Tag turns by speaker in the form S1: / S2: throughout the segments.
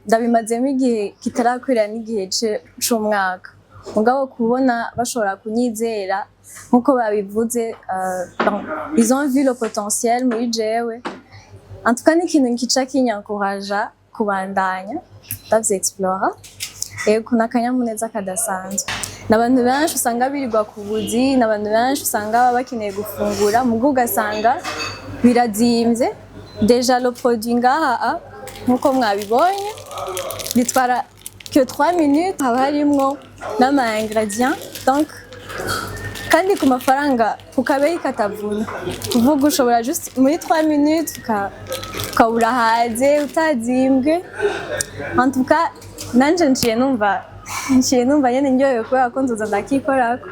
S1: Ndabimazemo igihe kitarakwira n'igihe c'umwaka, mugabo kubona bashobora kunyizera nkuko babivuze, bon, ils ont vu le potentiel muri jewe. En tout cas, ni ikintu kica kinyankoraja kubandanya ndavy-explora. Ego, n'akanyamuneza kadasanzwe. N'abantu benshi usanga birirwa ku buzi, n'abantu benshi usanga baba bakeneye gufungura, mugo ugasanga birazimvye. Déjà le produit ngaha nkuko mwabibonye bitwara que 3 minutes, haba harimwo n'ama ingrédients, donc kandi ku mafaranga ku kabeyi katavuna. Kuvuga ushobora juste muri 3 minutes ukabura haze utazimbwe. En tout cas, nanje nciye numva nyene ndyohewe kubera ko nzoza ndakikorako.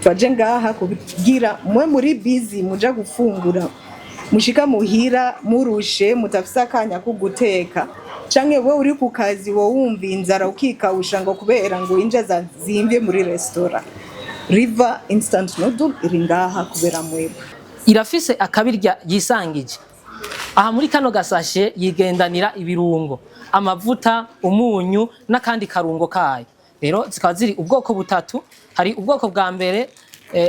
S2: Twaje ngaha kugira mwe muri busy muja gufungura, mushika muhira murushe, mutafise akanya ko guteka, canke we uri ku kazi, wo wumva inzara ukikawusha ngo kubera ngo inja zimvye muri restaurant. River Instant Noodle iri ngaha kubera mwebwe.
S3: Irafise akabirya yisangije aha muri kano gasashe, yigendanira ibirungo, amavuta, umunyu n'akandi karungo kayo. Rero zikaba ziri ubwoko butatu. Hari ubwoko bwa mbere,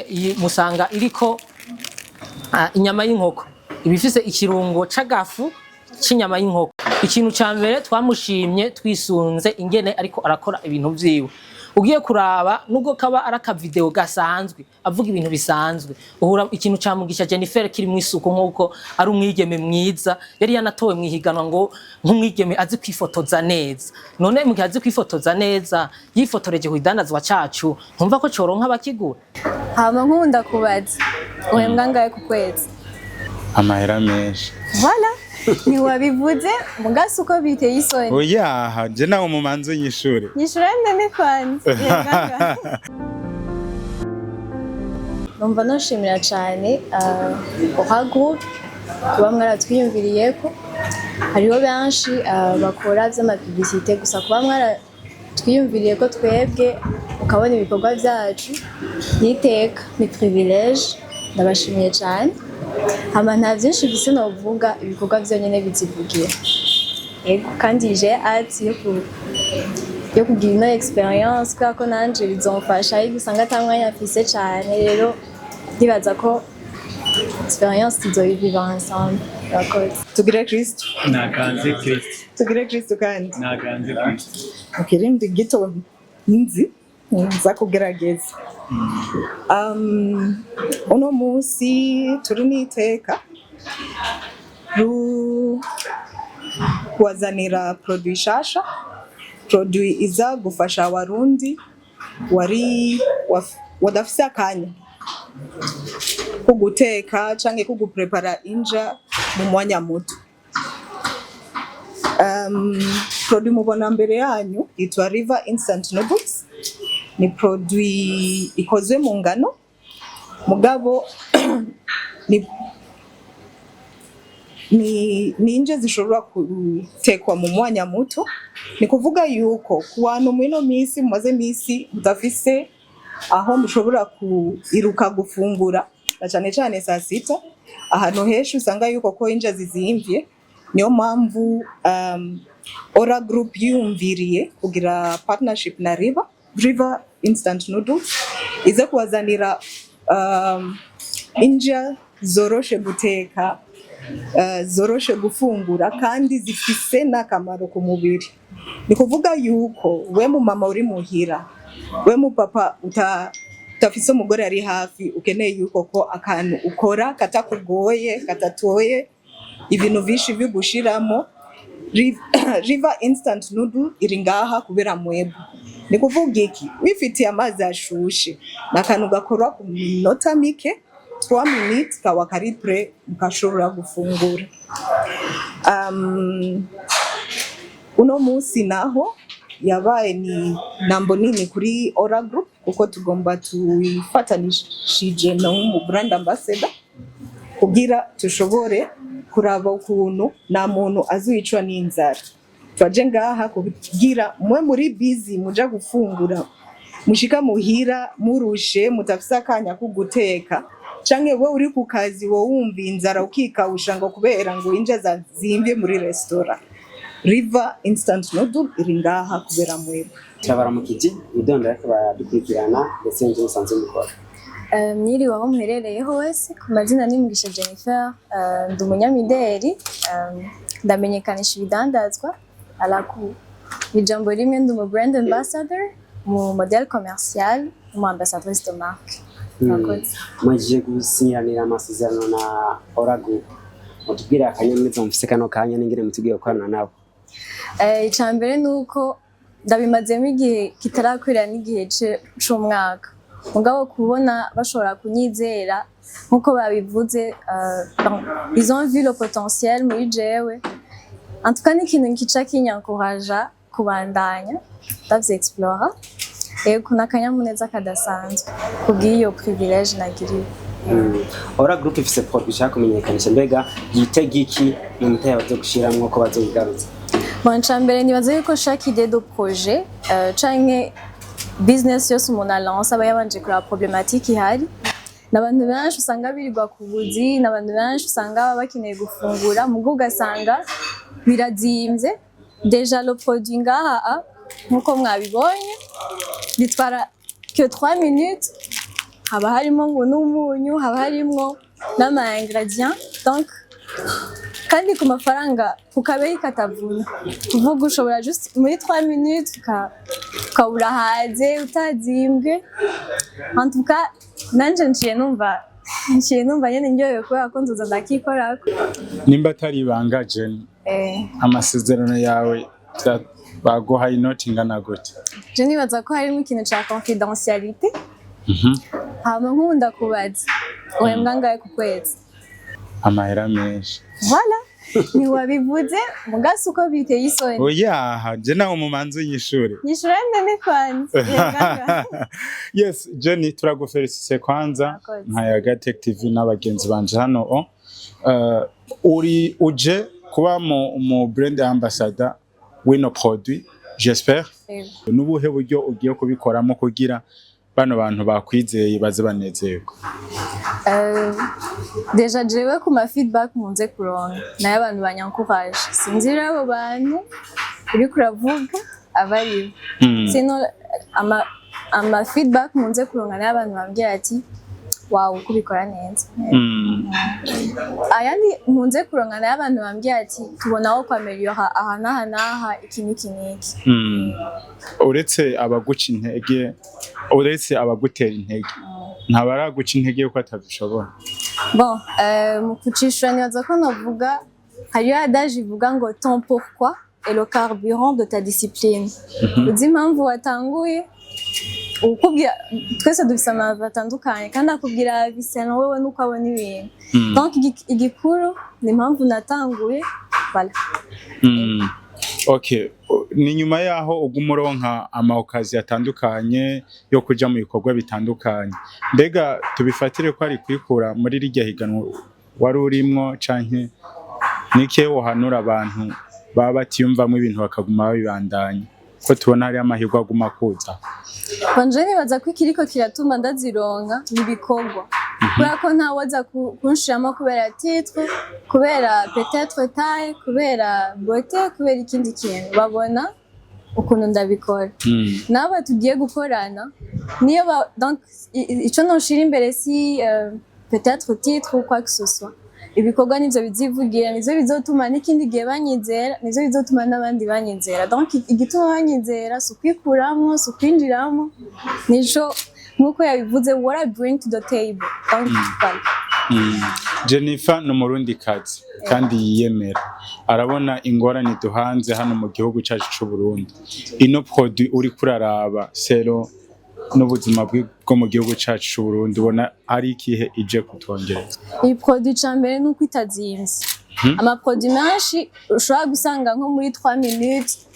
S3: iyi musanga iriko inyama y'inkoko, iba ifise ikirungo c'agafu c'inyama y'inkoko. Ikintu ca mbere twamushimye twisunze ingene ariko arakora ibintu vyiwe. Ugiye kuraba, nubwo kaba ari akavideo gasanzwe avuga ibintu bisanzwe, uhura ikintu ca Mugisha Jennifer kiri mu isuku, nk'uko ari umwigeme mwiza, yari yanatowe mu ihiganwa ngo nk'umwigeme azi kwifotoza neza. None mu gihe azi kwifotoza neza, yifotoreje ku idandazwa cacu, ntumva ko coronka abakigura?
S1: Hama nkunda kubaza, uhembwa angahe ku kwezi?
S4: Amahera menshi.
S1: Voilà, ntiwabivuze mugasi uko biteye isoni.
S4: Oya, je nawe mumanze nyishure.
S1: Nyishura nene kwanza, uhembwa angahe? Numva noshimira cane Ora Group kuba mwaratwiyumviriyeko. Hariho benshi bakora vy'ama publicité gusa. Kuba mwaratwiyumviriye ko twebwe ukabona ibikorwa vyacu n'iteka, ni privilège. Ndabashimiye cane. Hama nta vyinshi mfise novuga, ibikorwa vyonyene bizivugira. Ego, kandi j'ai hâte yo kugira ino expérience, kubera ko nanje bizomfasha, ariko usanga ata mwanya mfise cane. Rero ndibaza ko expérience tuzoyiviva ensemble. Urakoze.
S2: Tugire Kristo.
S5: Naganze Kristo.
S2: Tugire Kristo kandi.
S5: Naganze Kristo.
S2: Mu kirindi gito nzi nza kugerageza. Uno munsi turi n'iteka kubazanira produit shasha, produit iza gufasha Abarundi wari wadafise akanya ko guteka canke ko guprepara inja mu mwanya muto. Produit mubona mbere yanyu yitwa River Instant Noodles. Ni produit ikozwe mu ngano, mugabo ni inje zishobora gutekwa mu mwanya muto. Ni kuvuga yuko ku bantu mwino misi mumaze misi mudafise aho mushobora kuiruka gufungura, na cane cane saa sita, ahantu henshi usanga yuko ko inja zizimvye. Niyo mpamvu Ora Group yiyumviriye kugira partnership na River Instant Noodles, ize kubazanira inja zoroshe guteka, zoroshe gufungura kandi zifise n'akamaro ku mubiri. Ni kuvuga yuko we mu mama uri muhira, we mu papa utafise umugore ari hafi, ukeneye yuko ko akantu ukora katakugoye, katatoye ibintu vyinshi vyo gushiramo, River Instant Noodle iri ngaha kubera mwebwe. Ni kuvuga iki? Wifitiye amazi ashushe, ni akantu gakorwa ku minota mike, 3 minutes kawa kari prêt, mukashobora gufungura. Uno munsi naho yabaye ni nambo nini kuri Ora Group, kuko tugomba tuyifatanishije no mu brand ambassador kugira tushobore kuraba ukuntu nta muntu azicwa n'inzara. Twaje ngaha kugira mwe muri busy muja gufungura, mushika muhira murushe, mutafise akanya ko guteka, canke we uri ku kazi, wo wumva inzara ukikawusha ngo kubera ngo inja zimvye muri restaurant. River Instant Noodle iri ngaha kubera mwebwe.
S6: Turabaramukije, mwidondoro ariko baradukurikirana ndetse n'ibyo musanzwe mukora.
S1: Mwiriwe aho muherereye hose. Ku mazina ni Mugisha Jennifer, ndi umunyamideli, ndamenyekanisha ibidandazwa alaku ijambo rimwe ndi umu brand ambassador, mu modèle commercial, umu ambassadrice de marque. Murakoze.
S6: Mwagiye gusinyiranira amasezerano na Ora Group, mutubwire akanyamuneza mufise kano kanya n'ingene muteguye gukorana nabo.
S1: Ica mbere ni uko ndabimazemo igihe kitarakwira n'igihe c'umwaka, mugabo kubona bashobora kunyizera nk'uko babivuze, bon, ils ont vu le potentiel muri jewe. En tout cas, ni ikintu kica kinyankoraja kubandanya ndavy explora. Ego, ni akanyamuneza kadasanzwe kubw'iyo privilège nagiriwe.
S6: Ora Group ifise produit ishaka kumenyekanisha, mbega yitega iki mu mutahe bazogushiramwo ko bazoyigaruza?
S1: Bon, ica mbere nibaza yuko chaque idée de projet canke business yose umuntu alance aba yabanje kuraba problématique ihari. N'abantu benshi usanga birirwa ku buzi, n'abantu benshi usanga baba bakeneye gufungura, mugo ugasanga birazimvye. Déjà le produit ngaha nkuko mwabibonye bitwara que 3 minutes, haba harimo ngo n'umunyu, haba harimwo n'ama ingrédients, donc kandi ku mafaranga ku kabeyi katavuna. Kuvuga ushobora juste muri 3 minutes ukaba urahaze utazimbwe. En tout cas, nanje nciye numva nyene ndyohewe kubera ko nzoza ndakikorako.
S4: Nimba atari ibanga, Jenny, amasezerano yawe baguhaye inoti ingana gute?
S1: Je nibaza ko harimo ikintu ca confidentialité. Hama nkunda kubaza, uhembwa angahe ku kwezi?
S4: Amahera menshi.
S1: Voilà, ntiwabivuze mugasi uko biteye isoni.
S4: Oya, je nawe mumanze nyishure.
S1: Nyishura nene kwanza, uhembwa angahe?
S4: Yes, Jenny, turagufelicise kwanza.
S1: Murakoze.
S4: Nka Yaga Tech TV n'abagenzi banje hano uri uje kuba mu brand ambassador w'ino produit, j'espère.
S1: Yego.
S4: N'ubuhe buryo ugiye kubikoramo kugira bano bantu bakwizeye baze banezerwa?
S1: Déjà jewe ku ma feedback nkunze kuronka nayo abantu banyankuraje, sinzi rero abo bantu uriko uravuga abaribo. Sino ama feedback nkunze kuronka nayo abantu bambwira ati: "Wow, uko ubikora neza." Ayandi nkunze kuronka nayo abantu bambwira ati: "Tubona aho kwameliora aha n'aha n'aha, iki n'iki n'iki."
S4: Uretse abaguca intege, uretse abagutera intege, ntabaraguca intege yuko atabishobora?
S1: Bon, mu kucishura nibaza ko novuga hariyo adage ivuga ngo: "Ton pourquoi est le carburant de ta discipline." Uzi impamvu watanguye, ukubwira twese dufise amavi atandukanye kandi akubwira bisa na wewe nuko abona ibintu. Donc igikuru ni impamvu natanguye, voilà.
S4: Okay, ni nyuma yaho uguma uronka ama occasions atandukanye yo kuja mu bikorwa bitandukanye, mbega tubifatire ko ari kwikura muri rirya higanwa wari urimwo, canke nike wohanura abantu baba batiyumvamwo ibintu bakaguma babibandanya, ko tubona hariyo amahirwe aguma kuza?
S1: Banje nibaza ko ikiriko kiratuma ndazironka ni ibikorwa, kubera ko ntawoza kunshiramo kubera titre, kubera peut-être taille, kubera beauté, kubera ikindi kintu. Babona ukuntu ndabikora. N'aba tugiye gukorana niyo ba, donc ico noshira imbere si peut-être titre ou quoi que ce soit. Ibikorwa nivyo bizivugira, nivyo bizotuma n'ikindi gihe banyizera, nivyo bizotuma n'abandi banyizera. Donc igituma banyizera si ukwikuramwo, si ukwinjiramo, nico nk'uko yabivuze, what I bring to the table. Donc voilà.
S4: Jennifer ni umurundikazi kandi yiyemera, arabona ingorane duhanze hano mu gihugu cyacu c'u Burundi. Ino produit uriko uraraba sero n'ubuzima bwo mu gihugu cyacu c'u Burundi, ubona ari ikihe ije kutwongereza?
S1: Iyi produit, ca mbere ni uko itazimvye. Amaproduit menshi ushobora gusanga nko muri 3 minutes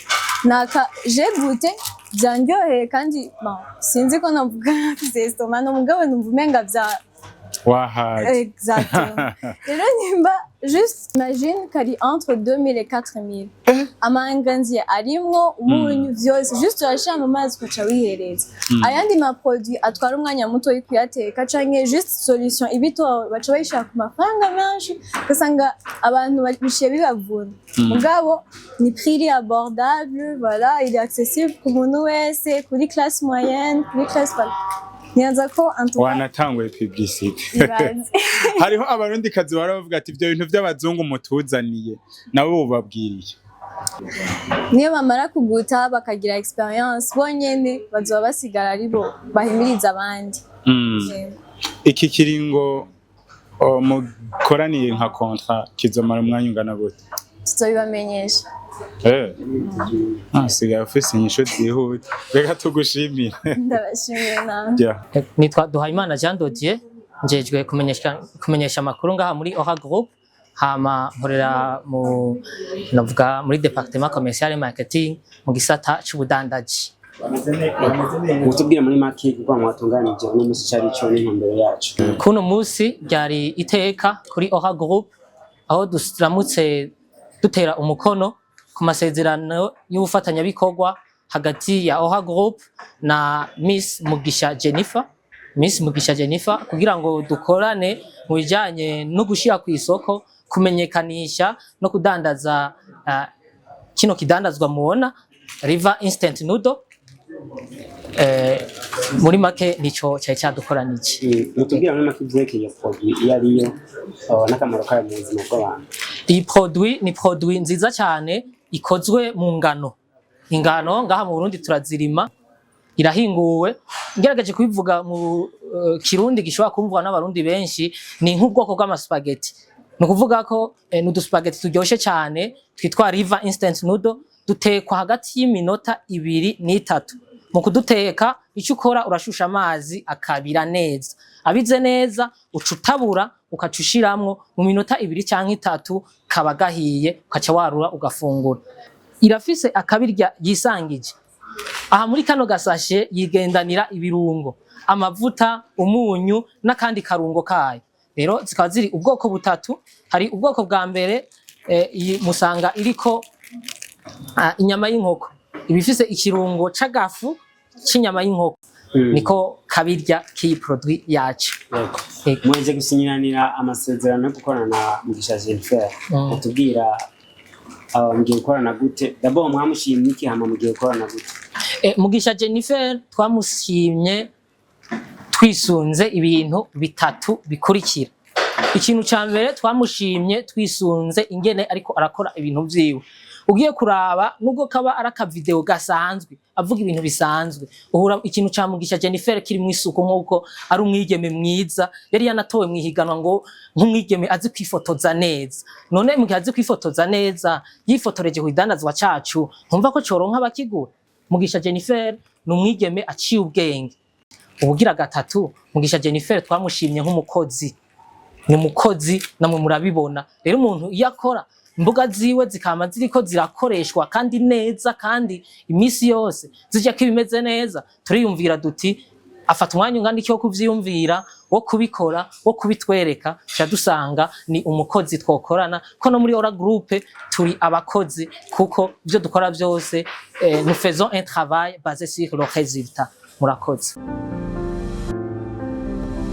S1: naka j'ai goûté, vyandyoheye kandi bon, sinzi ko navuga mfise estomac no, mugabo numva umenga vya
S4: Wahaze.
S1: Exactement. Rero nimba Juste imagine kari entre 2000 et 4000. Ama ingrédients arimwo, umunyu, vyose, juste urashira mu mazi ukaca wihereza. Ayandi ma produit atwara umwanya muto yo kuyateka canke juste solution ibito, baca bayishira ku mafaranga menshi, ugasanga abantu biciye bibavuna. Mugabo ni prix iri abordable, voilà, il est accessible ku muntu wese, kuri classe moyenne, kuri classe, voilà. Nibaza ko en tout cas
S4: Wanatanguye publicité.
S1: Ibaze.
S4: Hariho Abarundikazi bahora bavuga ati: "Ibyo bintu by'abazungu mutuzaniye." Nabo bubabwiriye?
S1: Niyo bamara kuguta bakagira expérience, bonyene bazoba basigara ari bo bahimiriza abandi. Yego.
S4: Iki kiringo mukoraniye nka contrat kizomara umwanya ungana gute?
S1: Tuzobibamenyesha.
S4: Ah, sigaye ufise inyishu zihuta. Reka tugushimire.
S1: Ndabashimiye nawe.
S4: Yeah.
S3: Nitwa Duhayimana Jean Dodier, njejwe kumenyesha amakuru ngaha muri Ora Group, hama nkorera mu, navuga, muri département commercial et marketing, mu gisata c'ubudandaji.
S6: Mutubwire muri make kuko mwatunganije uno musi cari ico n'intumbero yacu.
S3: Kuno musi ryari iteka kuri Ora Group, aho duramutse dutera umukono ku masezerano y'ubufatanyabikorwa hagati ya Ora Group na Miss Mugisha Jennifer, Miss Mugisha Jennifer, kugira ngo dukorane mu bijanye no gushira ku isoko, kumenyekanisha no kudandaza kino kidandazwa mubona, River Instant Noodle. Muri make nico cyari cyadukoranije.
S6: Mutubwire muri make ivyerekeye iyo produit iyo ariyo n'akamaro kayo mu buzima bw'abantu.
S3: Iyi produit ni produit nziza cyane ikozwe mu ngano. Ingano ngaha mu Burundi turazirima. Irahinguwe, ngerageje kubivuga mu Kirundi gishobora kumvwa n'Abarundi benshi, ni nk'ubwoko bw'amaspaghetti. Ni ukuvuga ko ni uduspaghetti turyoshe cyane twitwa River Instant Noodle, dutekwa hagati y'iminota 2 n'itatu. Mu kuduteka, icyo ukora, urashusha amazi akabira neza. Abize neza, uca utabura, ukaca ushiramwo, mu minota 2 canke 3 kaba gahiye, ukaca warura ugafungura. Irafise akabirya yisangije. Aha muri kano gasashe yigendanira ibirungo, amavuta, umunyu n'akandi karungo kayo. Rero zikaba ziri ubwoko butatu. Hari ubwoko bwa mbere, iyi musanga iriko inyama y'inkoko, iba ifise ikirungo c'agafu c'inyama y'inkoko. Niko kabirya k'iyi produit yacu.
S6: Yego.
S3: Yego.
S6: Muheje gusinyiranira amasezerano yo gukorana na Mugisha Jennifer. Mutubwira mugiye gukorana gute? D'abord mwamushimye iki, hama mugiye gukorana gute?
S3: Mugisha Jennifer twamushimye twisunze ibintu bitatu bikurikira. Ikintu ca mbere, twamushimye twisunze ingene ariko arakora ibintu vyiwe. Ugiye kuraba, nubwo kaba ari akavideo gasanzwe avuga ibintu bisanzwe, uhura ikintu ca Mugisha Jennifer kiri mu isuku, nk'uko ari umwigeme mwiza, yari yanatowe mw'ihiganwa ngo nk'umwigeme azi kwifotoza neza. None mu gihe azi kwifotoza neza, yifotoreje ku kidandazwa cacu, ntumva ko coronka abakigura? Mugisha Jennifer ni umwigeme aciye ubwenge. Ubugira gatatu, Mugisha Jennifer twamushimye nk'umukozi. Ni umukozi, namwe murabibona. Rero umuntu iyo akora, imbuga ziwe zikama ziriko zirakoreshwa kandi neza, kandi iminsi yose zijya ko ibimeze neza, turiyumvira duti afata umwanya ungana iki wo kuvyiyumvira, wo kubikora, wo kubitwereka, tuca dusanga ni umukozi twokorana. Ko no muri Ora Group turi abakozi, kuko ivyo dukora vyose, nous faisons un travail basé sur le résultat. Murakoze.